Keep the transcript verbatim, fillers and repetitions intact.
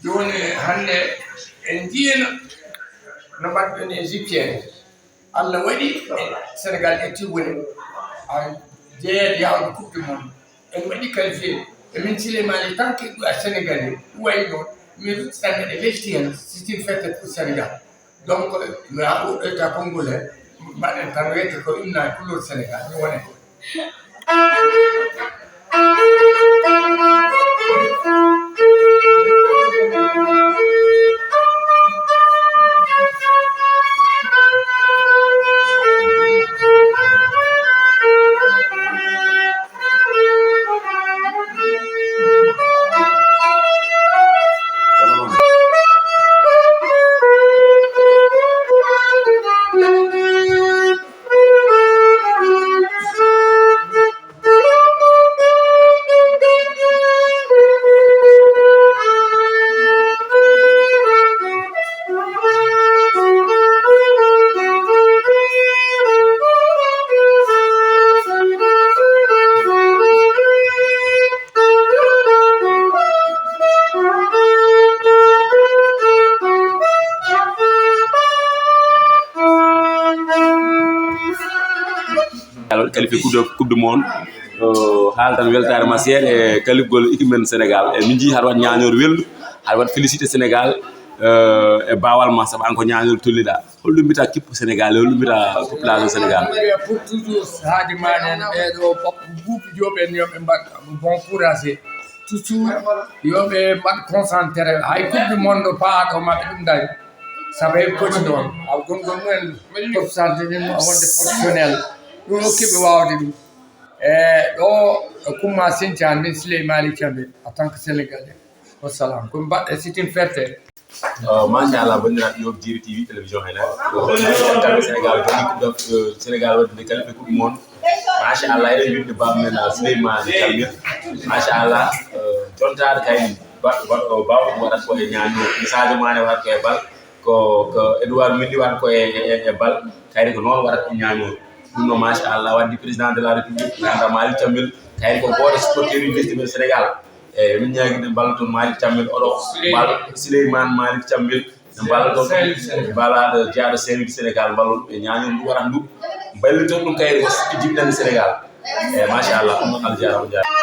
Jooni hannde en njiyino no mbaɗɗen Égyptien. Allah waɗi Sénégal ƴetti woni a jeeyaɗo yahde coupe du monde. En mbaɗi qualifié. E min Souleymane tant que ɗum a Sénégalais ɗum wayi noon min ruttitan eɗen lelti heen c'est une fête pour Sénégal. Donc mi haɓoyta konngol he mbaɗen tan wiyete ko inna couleur Sénégal mi wone. Kalife coupe du monde, haaltan weltaare ma seeɗa e kalifgol équipe men Sénégal. E min njii haɗa waɗ ñaañoor welndu, haɗa waɗ félicité Sénégal e baawal ma, sabu an ko ñaañoor tolniɗa. Holɗum mbita kippu Sénégal e holɗum mbita population Sénégal? Pour toujours haadi ma nen ɓeeɗo buuɓi jooɓi en yoɓe mbaɗ bon courage. Toujours yoɓe mbaɗ concentré hay coupe du monde paaɗo maɓɓe ɗum dañ. Sabu e poti noon aw gongol mumen professionel ɗum wonde professionnel. Ɗum okkiɓe wawde ɗum e ɗo kumma sincani min Siley Malik Cambe en tant que Sénégalais. Wassalam ko mbaɗɗe c'est une fierté. Machallah banndiraaɓe yo jiri tv télévision hayna ko honde kalɓe sénégal joni coupe de sénégal waɗde kalɓe coupe monde. Machallah eɗen wiɗde baba men Souleymane Kalmir. Machallah jontaade kay baɗɗo baɗɗo bawɗo waɗat ko e ñaami. Sadio Mané waɗat ko e bal ko ko Edouard Mendy waɗat ko e e bal. Kayri ko noon waɗat e ñaami. Ɗum no machallah waddi président de la république ganda Malik Cambil. Kayri ko gooto supporter uji lesdi men sénégal. Eyi min ñaagui ɗen balla toon Malik Cambil oɗo bal Sileyman Malik Cambil. Ɓe mballa toon balaɗo jaaɗo service sénégal mballo ɗum ɓe ñañol ndu waɗat ndu. Mballitor ɗum kayri ko jiɗɗande sénégal. Eyi machallah ɗum noon aljarama jarama.